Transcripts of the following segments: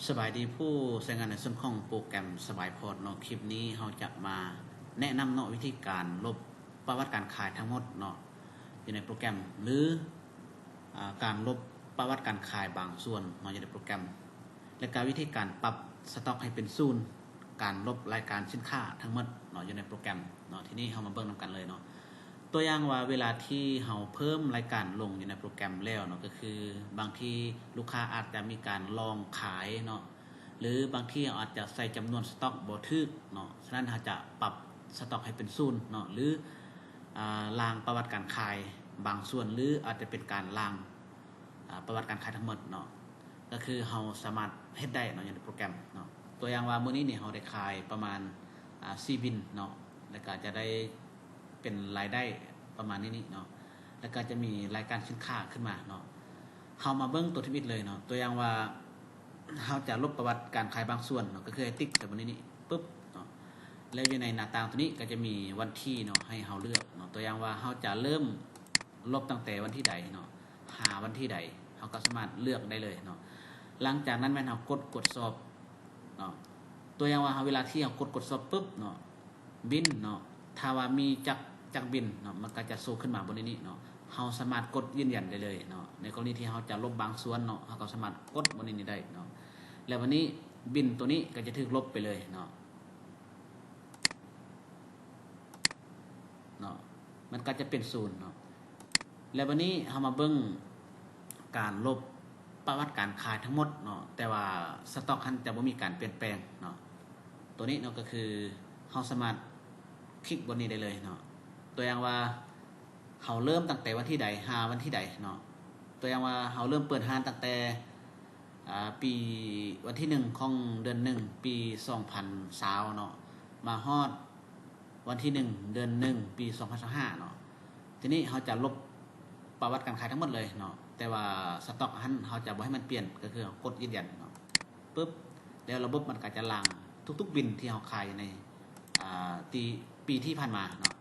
ສະບາຍດີຜູ້ໃຊ້ງານໃນສ່ວນຂອງໂປຣແກຣມສະບາຍພອດເນາະ. ຄລິບນີ້ເຮົາຈະມາແນະນຳເນາະ ວິທີການລົບປະຫວັດການຂາຍທັງໝົດເນາະ ຢູ່ໃນໂປຣແກຣມ ຫຼື ອາ ການລົບປະຫວັດການຂາຍບາງສ່ວນເນາະ ຢູ່ໃນໂປຣແກຣມ ແລະກະວິທີການປັບສະຕັອກໃຫ້ເປັນສູນ, ການລົບລາຍການສິນຄ້າທັງໝົດເນາະ ຢູ່ໃນໂປຣແກຣມເນາະ. ທີນີ້ເຮົາມາເບິ່ງນຳກັນເລີຍເນາະ. ຕົວຢ່າງວ່າເວລາທີ່ເຮົາເພີ່ມລາຍການລົງຢູ່ໃນໂປຣແກຣມແລ້ວເນາະ ກໍຄືບາງທີລູກຄ້າອາດຈະມີການລອງຂາຍເນາະ ຫຼືບາງທີເຮົາອາດຈະໃສ່ຈຳນວນສະຕັອກບໍ່ຖືກເນາະ, ສະນັ້ນເຮົາຈະປັບສະຕັອກໃຫ້ເປັນສູນເນາະ ຫຼື ອາ ລ້າງປະຫວັດການຂາຍບາງສ່ວນ ຫຼືອາດຈະເປັນການລ້າງ ອາ ປະຫວັດການຂາຍທັງໝົດເນາະ. ກໍຄືເຮົາສາມາດເຮັດໄດ້ເນາະ ຢູ່ໃນໂປຣແກຣມເນາະ. ຕົວຢ່າງວ່າມື້ນີ້ນີ້ເຮົາໄດ້ຂາຍປະມານ ອາ ສີ່ບິນເນາະ ແລ້ວກໍຈະໄດ້ເປັນລາຍໄດ້ປະມານນີ້ນີ້ເນາະ ແລ້ວກໍຈະມີລາຍການສິນຄ້າຂຶ້ນມາເນາະ. ເຮົາມາເບິ່ງຕົວທຳອິດເລີຍເນາະ. ຕົວຢ່າງວ່າເຮົາຈະລົບປະຫວັດການຂາຍບາງສ່ວນເນາະ ກໍຄືໃຫ້ຕິກໃສ່ບ່ອນນີ້ນີ້ປຶບເນາະ ແລ້ວຢູ່ໃນໜ້າຕ່າງຕົວນີ້ກໍຈະມີວັນທີເນາະ ໃຫ້ເຮົາເລືອກເນາະ. ຕົວຢ່າງວ່າເຮົາຈະເລີ່ມ ລົບຕັ້ງແຕ່ວັນທີໃດເນາະ ຫາວັນທີໃດ ເຮົາກໍສາມາດເລືອກໄດ້ເລີຍເນາະ. ຫຼັງຈາກນັ້ນແມ່ນເຮົາກົດກວດສອບເນາະ. ຕົວຢ່າງວ່າເຮົາ ເວລາທີ່ເຮົາກົດກວດສອບປຶບເນາະ ບິນເນາະ ຖ້າວ່າມີຈັກ ຈັກບິນເນາະ ມັນກໍຈະໂຊຂຶ້ນມາບ່ອນນີ້ນີ້ເນາະ. ເຮົາສາມາດກົດຢືນຢັນໄດ້ເລີຍເນາະ. ໃນກໍລະນີທີ່ເຮົາຈະລົບບາງສ່ວນເນາະ ເຮົາກໍສາມາດກົດບ່ອນນີ້ນີ້ໄດ້ເນາະ ແລ້ວບັດນີ້ບິນຕົວນີ້ກໍຈະຖືກລົບໄປເລີຍເນາະ. ເນາະ ມັນກໍຈະເປັນສູນເນາະ. ແລ້ວບັດນີ້ເຮົາມາເບິ່ງການລົບປະຫວັດການຂາຍທັງໝົດເນາະ ແຕ່ວ່າສະຕັອກຫັ້ນຈະບໍ່ມີການປ່ຽນແປງເນາະ. ຕົວນີ້ເນາະ ກໍຄືເຮົາສາມາດຄລິກບ່ອນນີ້ໄດ້ເລີຍເນາະ. ຕົວຢ່າງວ່າເຮົາເລີ່ມຕັ້ງແຕ່ວັນທີໃດຫາວັນທີໃດເນາະ. ຕົວຢ່າງວ່າເຮົາເລີ່ມເປີດຮ້ານຕັ້ງແຕ່ ອາ ປີ ວັນທີໜຶ່ງຂອງເດືອນໜຶ່ງ ປີສອງພັນຊາວເນາະ ມາຮອດວັນທີໜຶ່ງ ເດືອນໜຶ່ງ ປີສອງພັນຊາວຫ້າເນາະ. ທີນີ້ເຮົາຈະລົບປະຫວັດການຂາຍທັງໝົດເລີຍເນາະ ແຕ່ວ່າສະຕັອກຫັ້ນເຮົາຈະບໍ່ໃຫ້ມັນປ່ຽນ ກໍຄືເຮົາກົດຢືນຢັນເນາະ ປຶບ ແລ້ວລະບົບມັນກໍຈະລ້າງທຸກໆບິນທີ່ເຮົາຂາຍໃນ ອາ ທີ່ ປີທີ່ຜ່ານມາເນາະ.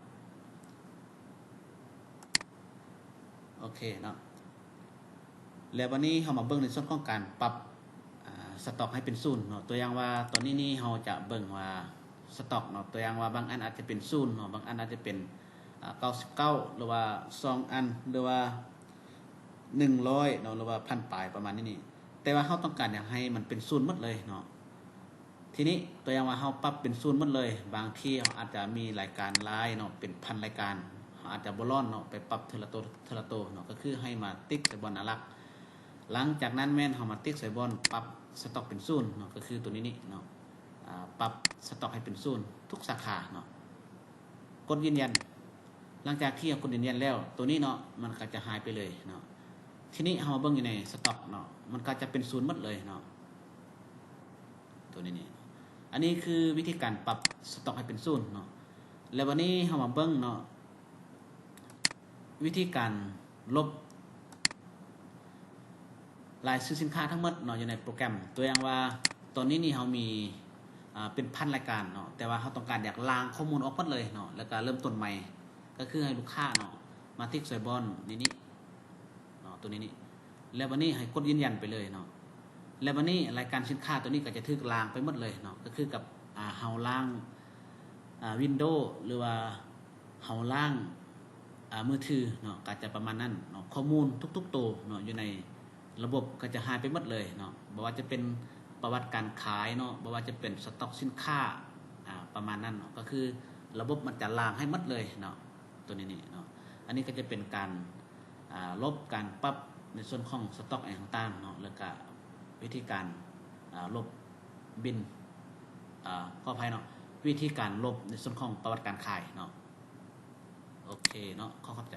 ໂອເຄເນາະ ແລ້ວບັດນີ້ເຮົາມາເບິ່ງໃນສ່ວນຂອງການປັບ ອາ ສະຕັອກໃຫ້ເປັນສູນເນາະ. ຕົວຢ່າງວ່າຕອນນີ້ນີ້ເຮົາຈະເບິ່ງວ່າສະຕັອກເນາະ ຕົວຢ່າງວ່າບາງອັນອາດຈະເປັນສູນເນາະ ບາງອັນອາດຈະເປັນ ອາ ເກົ້າສິບເກົ້າ ຫຼືວ່າສອງອັນ ຫຼືວ່າໜຶ່ງຮ້ອຍເນາະ ຫຼືວ່າພັນປາຍປະມານນີ້ນີ້ ແຕ່ວ່າເຮົາຕ້ອງການຢາກໃຫ້ມັນເປັນສູນໝົດເລີຍເນາະ. ທີນີ້ຕົວຢ່າງວ່າເຮົາປັບເປັນສູນໝົດເລີຍ ບາງທີເຮົາອາດຈະມີລາຍການຫຼາຍເນາະ ເປັນພັນລາຍການ ເຮົາອາດຈະບໍ່ລ້ອນເນາະ ໄປປັບເທື່ອລະໂຕ ເທື່ອລະໂຕເນາະ ກໍຄືໃຫ້ມາຕິກໃສ່ບ່ອນໜ້າຫຼັກ. ຫຼັງຈາກນັ້ນແມ່ນເຮົາມາຕິກໃສ່ບ່ອນປັບສະຕັອກເປັນສູນເນາະ ກໍຄືຕົວນີ້ນີ້ເນາະ ອາ ປັບສະຕັອກໃຫ້ເປັນສູນທຸກສາຂາເນາະ. ກົດຢືນຢັນ ຫຼັງຈາກທີ່ເຮົາກົດຢືນຢັນແລ້ວ ຕົວນີ້ເນາະ ມັນກໍຈະຫາຍໄປເລີຍເນາະ. ທີນີ້ເຮົາມາເບິ່ງຢູ່ໃນສະຕັອກເນາະ ມັນກໍຈະເປັນສູນໝົດເລີຍເນາະ ຕົວນີ້ນີ້. ອັນນີ້ຄືວິທີການປັບສະຕັອກໃຫ້ເປັນສູນເນາະ. ແລ້ວບັດນີ້ເຮົາມາເບິ່ງເນາະ ວິທີການລົບ ລາຍຊື່ສິນຄ້າທັງໝົດເນາະ ຢູ່ໃນໂປຣແກຣມ. ຕົວຢ່າງວ່າຕອນນີ້ນີ້ເຮົາມີ ອາ ເປັນພັນລາຍການເນາະ ແຕ່ວ່າເຮົາຕ້ອງການຢາກລ້າງຂໍ້ມູນອອກໝົດເລີຍເນາະ ແລ້ວກະເລີ່ມຕົ້ນໃໝ່ ກໍຄືໃຫ້ລູກຄ້າເນາະ ມາຕິກໃສ່ບ່ອນນີ້ນີ້ເນາະ ຕົວນີ້ນີ້ ແລ້ວບັດນີ້ໃຫ້ກົດຢືນຢັນໄປເລີຍເນາະ. ແລ້ວບັດນີ້ລາຍການສິນຄ້າຕົວນີ້ກໍຈະຖືກລ້າງໄປໝົດເລີຍເນາະ ກໍຄືກັບ ອາ ເຮົາລ້າງ ອາ ວິນໂດ ຫຼືວ່າ ເຮົາລ້າງ ອາ ມືຖືເນາະ ກໍຈະປະມານນັ້ນເນາະ. ຂໍ້ມູນທຸກໆໂຕເນາະ ຢູ່ໃນລະບົບກໍຈະຫາຍໄປໝົດເລີຍເນາະ ບໍ່ວ່າຈະເປັນປະຫວັດການຂາຍເນາະ ບໍ່ວ່າຈະເປັນສະຕັອກສິນຄ້າ ອາ ປະມານນັ້ນເນາະ ກໍຄືລະບົບມັນຈະລ້າງໃຫ້ໝົດເລີຍເນາະ ຕົວນີ້ນີ້ເນາະ. ອັນນີ້ກໍຈະເປັນການ ອາ ລົບການປັບໃນສ່ວນຂອງສະຕັອກຫຍັງຕ່າງໆເນາະ ແລ້ວກະວິທີການ ອາ ລົບບິນ ອາ ຂໍອະໄພເນາະ ວິທີການລົບໃນສ່ວນຂອງປະຫວັດການຂາຍເນາະ. ໂອເຄເນາະ ຂໍຂອບໃຈ.